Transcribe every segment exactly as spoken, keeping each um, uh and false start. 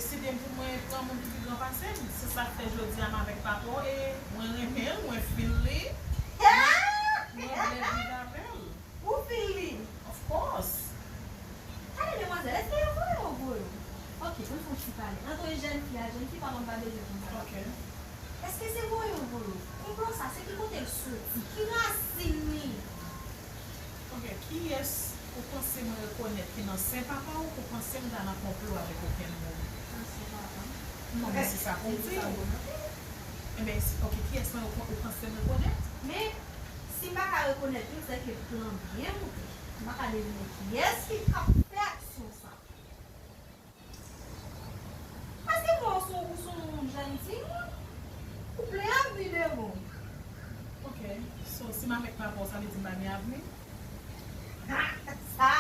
Deside pou mwen pran moun ki pi gran pase m. Se sa k fè jodi a m avèk papa w e mwen renmen l, mwen feel li. Mwen vle viv avè l. Ou feel li? Of course. Tande, demwazèl, èske yo voye w voye w? Ok, pou n fè yon ti pale. Ant jèn fi a jèn fi, papa m pa bezwen konn sa. Ok. Èske se voye w voye w? Konplo sa, se ki kote l soti? Ki rasin li? Ok, kiyès ou panse mwen rekonèt ki nan sen papa w, ou panse m ta nan konplo avèk okenn moun? Nan sen papa m. Non, men se sa pou m di w. Ebyen, si, ok, kiyès nan ou, ou panse m rekonèt? Men, si m pa ka rekonèt li, se ke plan byen moute. M pa ka devine kiyès ki k ap fè aksyon sa. Paske mwen, ou se, ou se yon jèn timoun, ou plen avni devan w. Ok, so, si m avèk papa w, sa vle di m pa gen avni? Ha! Sa,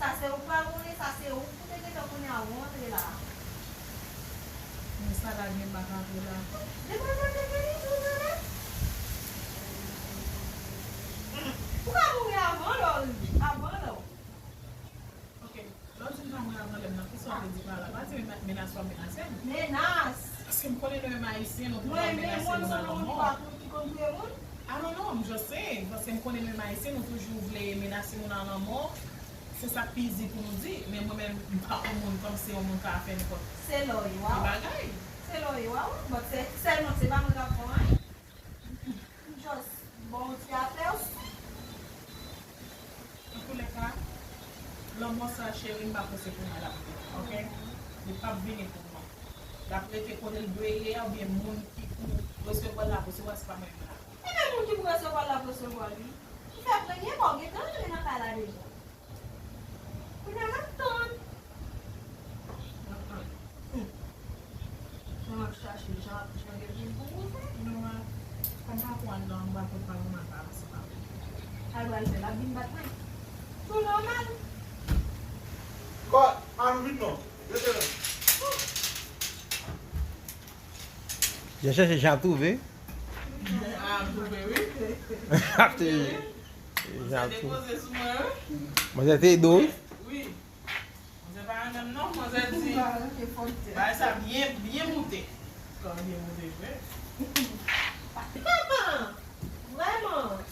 sa se ou k pral konnen, sa se ou k pou te gentan konnen avan w antre la. Men sa la gen m pa ka antre la. Demwazèl te vini, ou tande? Ou ka mouri avan lè w rive, avan lè w. Ok. Lè w di m pa mwen avan lè m nan, kisa w vle di pa la? Pa di men-, menas w ap menase m. Menas! Paske m konnen nou menm Ayisyen, nou toujou ap menase moun nan lanmò. I don't know, I'm just saying. Paske m konnen nou menm Ayisyen, nou toujou vle menase moun nan lanmò. Se sa k pi izi pou nou di. Men mwen menm, m pa yon moun kòmsi yon moun ka fè nenpòt ki bagay. Se lè w ye a, wi. But se sèlman se pa mwen k ap fè anyen. M just ba w ti apèsi. Antouleka, lanmò sa, cheri, m pa panse pou mwen l ap vini, ok? Li p ap vini pou mwen. L ap rete kote l dwe ye a, oubyen moun ki pou resevwa l ap resevwa, se pa mwen menm l ap. Ebyen, moun ki pou resevwa l ap resevwa l, wi. Ki fè premye pa w gentan antre nan kay la deja. Kounye a n ap tann. Jan m ap chache, jan, jan gen vin pou ou fè. Non, a, kòm pa pou anndan, m pral pot pa pou mwen pa avanse pa. Sa l pral fè, l ap vin bat mwen. Tou nòmal. Kò, al vit non. Rete la. Jan chache, jan ap twouve. Jan ap twouve, wi. Ap twouve. Jan ap twouve. Manzè te poze sou mwen, wi. Manzè te do, wi. Wi. Manzè pa renmen m non, manzè di. Bagay sa byen, byen moute. Kò byen moute vre. Papa! Vrèman!